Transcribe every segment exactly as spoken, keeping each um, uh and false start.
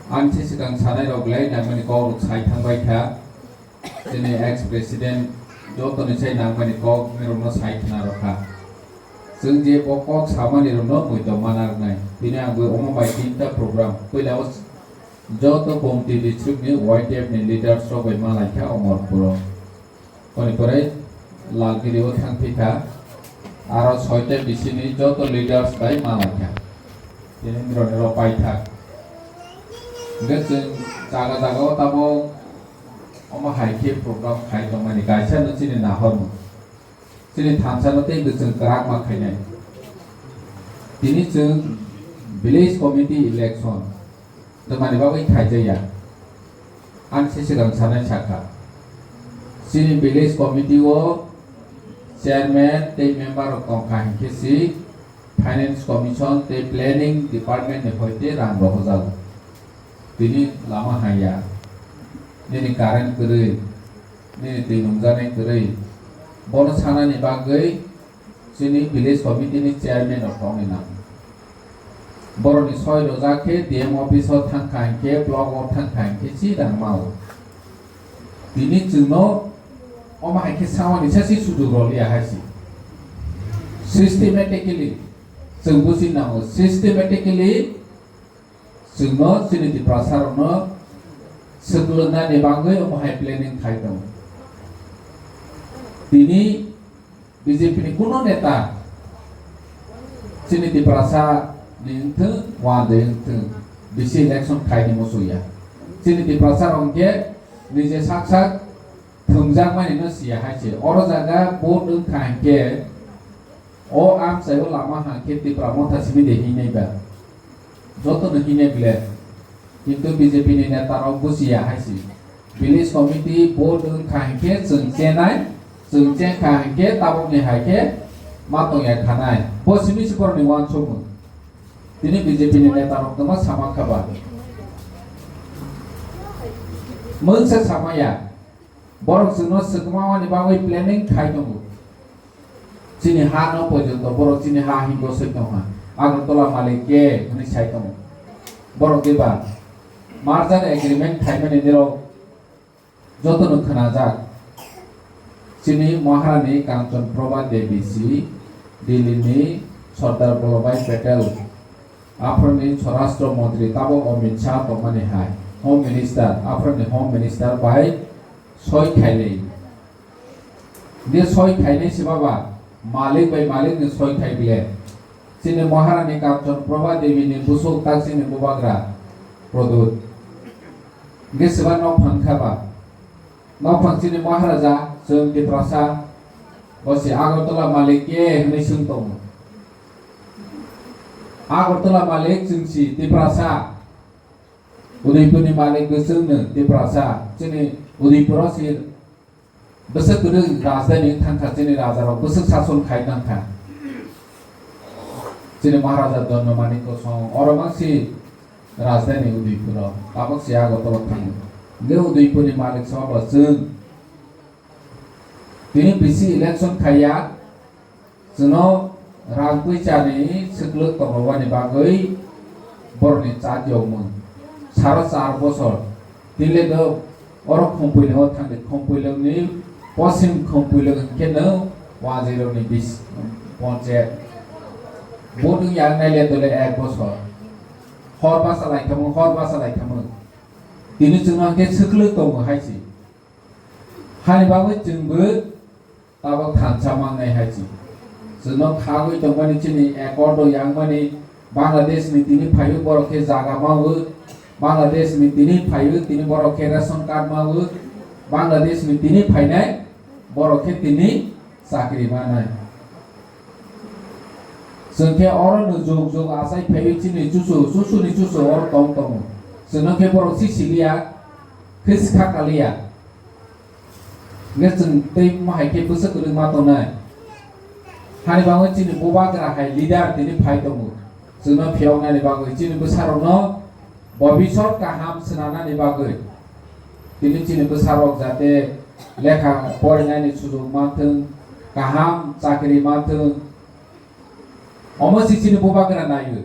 Ani se swkang sanai rok belai nangmani kok rok sai thang bai kha. Chini ex president jotoni sai nangmani kok ni rok no sai khna rw kha. Chwng je bo kok samani rok no muitom mana rwnai. Tini ang bo omo bai tinta program. Puila o joto Gomti district ni Y T F ni leaders rok bai malai kha Omorpur o. Hwnwi pore Lalgiri o thang phi kha, aro soita bisini joto leaders bai malai kha. Tini nirok nirok pai thak. Hingke chwng jaga jaga o tabok omo hai khe program khai tongmani kaisa no chini nahormung. Chini thansa no tei bo chwng kwrak ma khainai. Tini chwng village committee election. Tamani bagwi khaijaya? Ang se swkang sanai sakha. Chini village committee o chairman tei member rok tongkha hinkhe si finance commission tei planning department ni hoite rang rohojago. Tini lama haya, nini current kwrwi, nini twi nungjaknai kwrwi, bono sanani bagwi chini village committee ni chairman rok tongwi nang. Borokni soi rojak khe D M office o thang kha hinkhe, block o thang kha hinkhe, chi rang mao. Tini chwngno omo hai khe samani sasi sujuk rw liya hai se. Systematically chwng buji nango, systematically chwngno chini Tiprasa rokno swklwng nani bagwi omo hai planning khai tongo. Tini B J P ni kuno neta chini Tiprasa ni wngthwng, wande wngthwng, bisi election khaini musuya. Chini Tiprasa rok hwnkhe nije sak sak thwngjakmani no siya hai se. Oro jaga vote wngkha hinkhe o amchai o lama hangkhe Tipra Motha simi de hinwi ba. Joto no hinwi ble. Kintu B J P ni neta rok bujiya hai se. Village committee vote wngkha hinkhe chwng chenai, chwng chengkha hinkhe tabukni hai khe ma tongya khanai. Bo simi se borokni uansukmung. Tini B J P ni neta rok no ma sama kha ba. Mungsa samaya. Borok chwngno swkma mani bagwi planning khai tongo. Chini ha no porjonto borok chini ha hinwi bwswk tongkha. Agartala malik ke hwnwi sai tongo. Borok diba merger agreement khaimani nirok jotono khwnajak. Chini Maharani Kanchan Prabha Devi si, Delhi ni Sardar Vallabhbhai Patel, aphuruni Swarashtra Montri tabok Amit Shah tongmani hai, Home Minister, aphuruni Home Minister bai soi khailai. Hingke soi khainai se baba, malik bai malik ni soi khai bile. Chini Maharani Kanchan Prabha Devi ni busuk tak chini bubagra Pradyut. Hingke seba nok phang kha ba. Nok phang chini Maharaja, chwng Tiprasa, bo se Agartala malik ye hwnwi swng tongo. Agartala malik chwng si Tiprasa. Udaipurni malik bo chwngno Tiprasa, chini Udaipuro se bwswk kwrwi rajdhani wng thangkha, chini rajarok bwswk sason khai thangkha. Chini Maharaja Dhanamanik Kosong, oro mang si rajdhani Udaipuro, tabok se Agartala thango. Hingke Udaipurni malik soba bo chwng. Tini bisi election khaiya, chwngno rang puisani swklwk tongwani bagwi borokni chat yokmung. Saro char bosor. Tile do oro Khumpuilwngo thangdi, Khumpuilwngni posim Khumpuilwng hwnkhe no wazirokni bis-, ponchayat. Vote wngya wngnai le dole ek bosor. Hor basa lai thangmung, hor basa lai thangmung. Tini chwngno hwnkhe swklwk tongo hai se. Hani bagwi chwngbo tabok thansa mangnai hai se. Chwngno khagwi tongmani chini accord o yangmani Bangladesh ni tini phaio borok khe jaga mawo, Bangladesh ni tini phaio tini borok khe ration card mawo, Bangladesh ni tini phainai borok khe tini chakri manai. Chwng khe oro no jug jug achai phaiwi chini chuchu, chuchuni chuchu oro tong tongo. Chwngno khe borok si siliya, khe sikha kaliya. Hingke chwng tei mohai khe bwswk kwrwi ma tongnai. Hani bagwi chini bubagra hai leader tini phai tongo. Chwngno phiyoknani bagwi chini bwsarokno bobisot kaham swnanani bagwi. Tini chini bwsarok jate lekha porinani sujuk manthwng, kaham chakri manthwng. Omo se chini bubagra naio.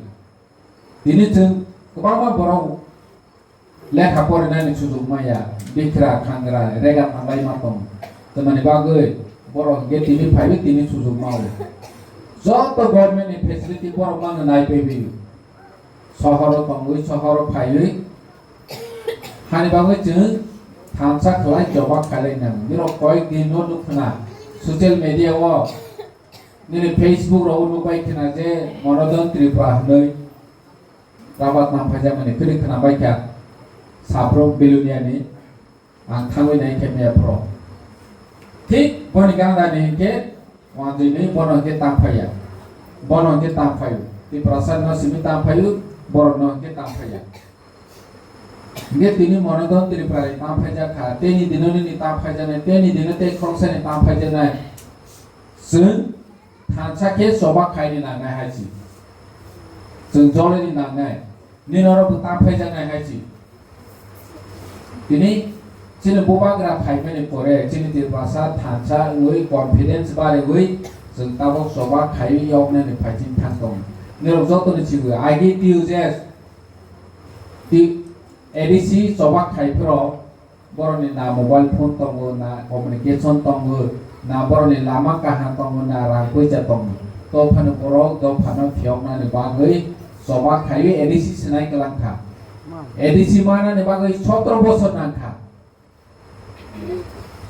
Tini chwng kwbangma borok Lekha porinani sujuk maya, bikra, khangra, rega thanglai ma tong. Tamani bagwi borok hwnkhe tini phaiwi tini sujuk mao. Joto government ni facility borok mano nai paiwi. Sohoro tongwi, sohoro phaiwi. Hani bagwi chwng thansa khlai choba khailai nang. Nirok koyek din no nukna social media o, nini Facebook rogo nukbai khna je Monodon Tripura hwnwi. Rabat nang phaijak mani kwrwi khna bai kha saprok Belonia ni. Ang thangwi nai khe mia phro. Thik boni ganda ni hinkhe wanjwi ni bono hinkhe tang phaiya. Bono hinkhe tang phaio. Tiprasa no simi tang phaio, borok no hinkhe tang phaiya. Hinkhe tini Monodon Tripura ni tang phaijak kha. Teni dino nini tang phaijaknai, teni dino tei khoroksa ni tang phaijaknai. Chwng thansa khe choba khaini nangnai hai si. Chwng jolini nangnai. Nini oro bo tang phaijaknai hai si. Tini chini bubagra phaimani pore chini Tiprasa thansa wngwi confidence bariwi chwng tabok choba khaiwi yoknani phaiching thang tongo. Nirok jotoni chigwi I D T U J S, T-, A D C choba khai phro. Borokni na mobile phone tongo, na communication tongo, na borokni lama kaham tongo, na rang puisa tongo. To phano borok dophano phiyoknani bagwi choba khaiwi A D C swnai kwlang kha. A D C manani bagwi sotro bosor nang kha.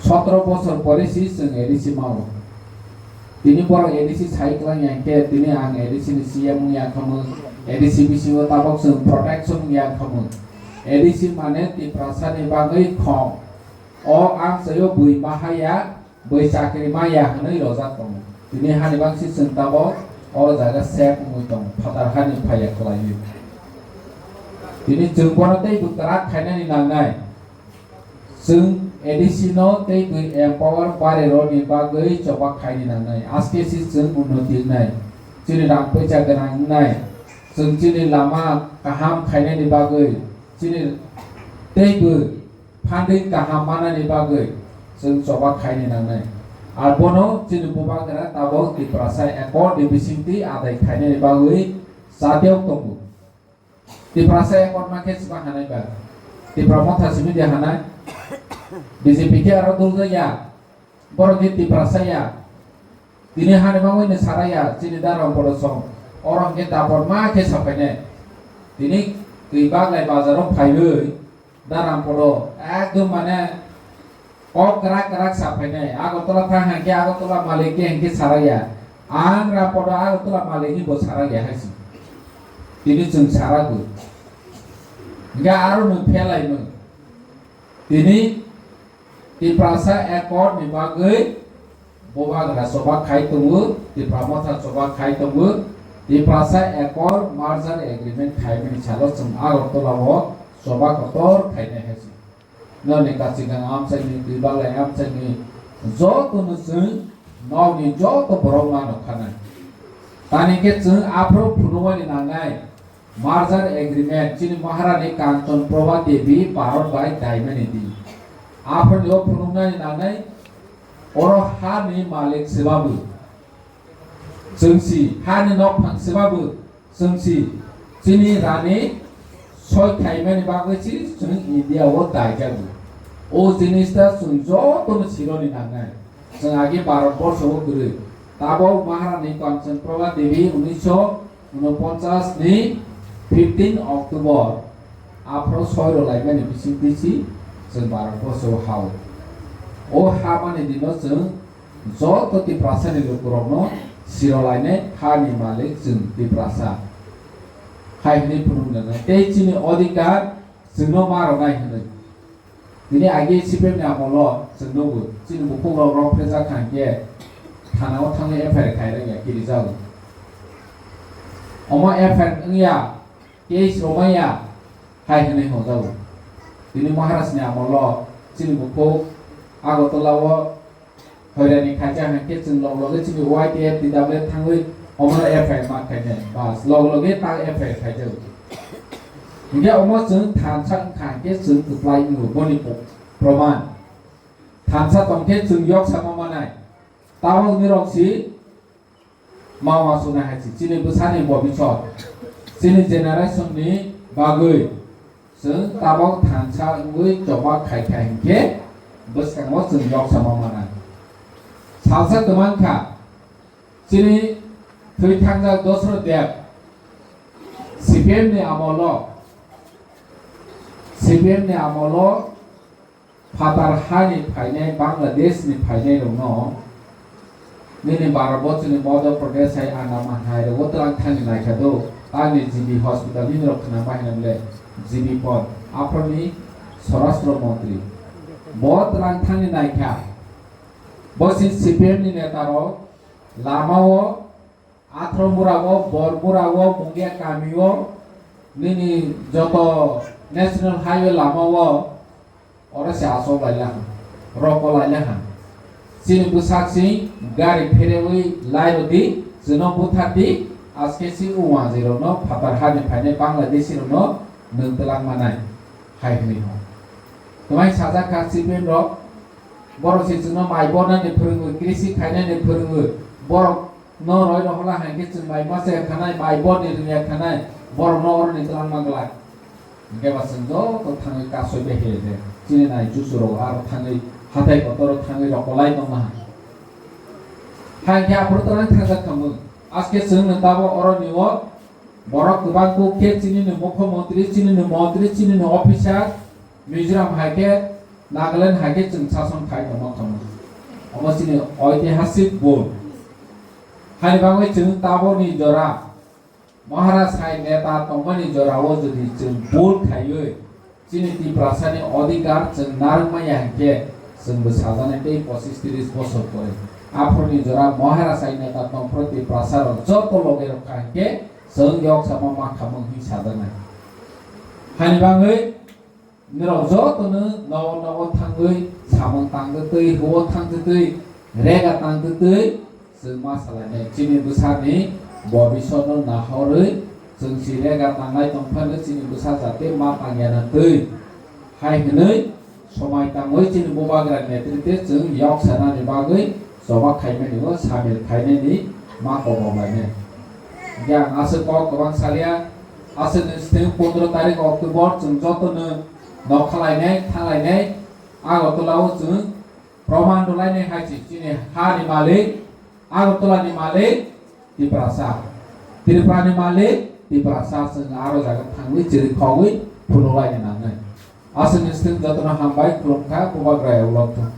Sotro bosor pore si chwng A D C mao. Tini borok A D C sai kwlang ya khe, tini ang A D C ni C M wng ya khamu, A D C bisingo tabok chwng protection wng ya khamu. A D C mane Tiprasa ni bagwi khong. O ang sayo bui mahaya, bui chakri maya hwnwi rojak tongo. Tini hani bangsi chwng tabok o jaga sep wngwi tongo, phatar hani phaiya kwlaiwi. Tini chwng bono tei bwkrak khainani nangnai. Chwng A D C no tei bwi empower barirokni bagwi choba khaini nangnai. Aske si chwng unnoti wngnai. Chini rang puisa gwnang wngnai. Chwng chini lama kaham khainani bagwi, chini tei bwi phandwi kaham manani bagwi chwng choba khaini nangnai. Ar bono chini bubagra tabok Tiprasa Accord ni bisingtwi adai khainani bagwi chatiyok tongo. Tiprasa Accord ma khe swbang hanai ba? Tipra Motha simi de hanai? B J P khe aro dulja ya. Borok khe Tiprasa ya. Tini hani bagwi ni sara ya, chini dara Bodo song. Oro hwnkhe dapor ma khe saphainai. Tini twi baglai bazaro phaiwi dara Bodo ekdom mane kok kwrak kwrak saphainai. Agartala thang hwnkhe Agartala malik khe hwnkhe sara ya. Ang ra Bodo Agartala malik ni bo sara ya hai si. Tini chwng sara bo. Hwnkhe aro nwng phelai mung. Tini Tiprasa Accord ni bagwi bubagra choba khai tongo, Tipra Motha choba khai tongo, Tiprasa Accord merger agreement khaimani salo chwng Agartala o choba kotor khainai hai se. Noni Kachigang amchaini, Twibalai amchaini, jotono chwng nokni joto borok mano khanai. Tani khe chwng aphuru phunukmani nangnai. Merger agreement chini Maharani Kanchan Prabha Devi Bharat bai daimani di. Aphurni o phunuknani nangnai oro hani malik swbabu chwngsi, hani nokphang swbabu chwngsi, chini rani soi khaimani bagwi si chwng India o daijago. O jinis ta chwng jotono sironi nangnai. Chwng agi Bharat borsho o kwrwi. Tabok Maharani Kanchan Prabha Devi unisho unoponchas ni fifteen October aphro soi rwlaimani bising bisi chwng Bharat borsho o hao. O hamani dino chwng joto Tiprasa ni lukurokno sirolainai hani malik chwng Tiprasa. Hai hwnwi phunuknai tei chini odhikar chwngno ma rwnai hwnwi. Tini agi C P M ni amolo chwng nugo, chini bukhukrok rok phejak kha hwnkhe thana o thangwi F I R khai rwngya, kirijago. Omo F I R wngya, case romaya, hai hwnwi hwnjago. Tini Maharaj ni amolo chini bukhuk Agartala o hoirani khaijak hwnkhe chwng log loge chini Y T F T W thangwi omono F I R ma khainai. Bas, log loge ta F I R khaijago. Hwnkhe omo chwng thansa wngkha hwnkhe chwng kwplai wngo boni po-, proman. Thansa tongkhe chwng yoksama manai. Tabok nirok si ma uansuknai hai si. Chini bwsani bobisot. Chini generation ni bagwi. Chwng tabok thansa wngwi choba khaikha hinkhe bwskango chwng yoksama manai. Salsa kwmangkha, chini thwi thangjak Dosro Deb, C P M ni amolo, C P M ni amolo phatar hani phainai, Bangladesh ni phainai rokno nini Bharat bochoni Madhya Pradesh hai Andaman hai rogo twlang thangwi naikha do, ani G B hospital nini rok khna ma hina bole G B pon, aphorni Swarashtra Montri bo twlang thangwi naikha. Bo si C P M ni neta rok lama o Athro mura o, Bor mura o, Mungia kami o, nini joto National Highway lama o, oro se asok lai laha, roko lai laha. Chini bwsak si gari pherewi lai rodi, chwno buthar di, aske si uwanjwi rokno phatar hani phainai Bangladeshi rokno nwng twlang manai, hai hwnwi ho. Twmai sajak kha C P M rok, borok se chwngno mai bornani phwrwngwi, krisi khainani phwrwngwi, borok no roi rohorla hai khe chwng mai masa ya khanai, mai borni rwng ya khanai, borok no oroni twlang ma glak. Hinkhe ba chwng joto thangwi kasoi bai khe de, chini nai chuchu rok aro thangwi hathai kotor rok thangwi rok kolai tongma ha. Hai khe aphuru twlang thangjak khamung. Aske chwng no tabo oroni o borok kwbang kuk khe chini ni mukhyamantri, chini ni montri, chini ni officer, Mizoram hai khe Nagaland hai khe chwng sason khai tongma khamung. Omo chini oitihasik bul. Haini bagwi chwng taboni jora, Maharaj hai neta tongmani jorao jodi chwng bul khaiwi chini Tiprasani odhikar chwng narwkmaya hinkhe chwngbo sajaknai tei pochish tris bosor pore. Aphuruni jora Maharaj hai neta tongphuru Tiprasarok joto loge rwkha hinkhe chwng yoksama mankhamung hwnwi sajaknai. Haini bagwi norok jotono nogo nogo thangwi samung tangtwtwi, huo thangtwtwi, rega tangtwtwi chwng ma salainai. Chini bwsarni bobisotno nahorwi chwng si rega tangnai tongphano chini bwsa jate ma tangya na twi. Hai hwnwi somai tangwi chini bubagra netrite chwng yoksanani bagwi choba khaimani o samil khainani ma kobok lainai. Hinkhe ang aswk kok kwbang salia, aswk ni sitwng pondro tarik October chwng jotono nok khalainai, thanglainai, Agartala o chwng proman rwlainai hai se chini ha ni malik, Agartala ni malik Tiprasa, Tripura ni malik Tiprasa, chwng aro jaga thangwi chiri khogwi phunuk laina nangnai. Aswk ni sitwng jotono hambai khulumkha, bubagra ya ulo thung.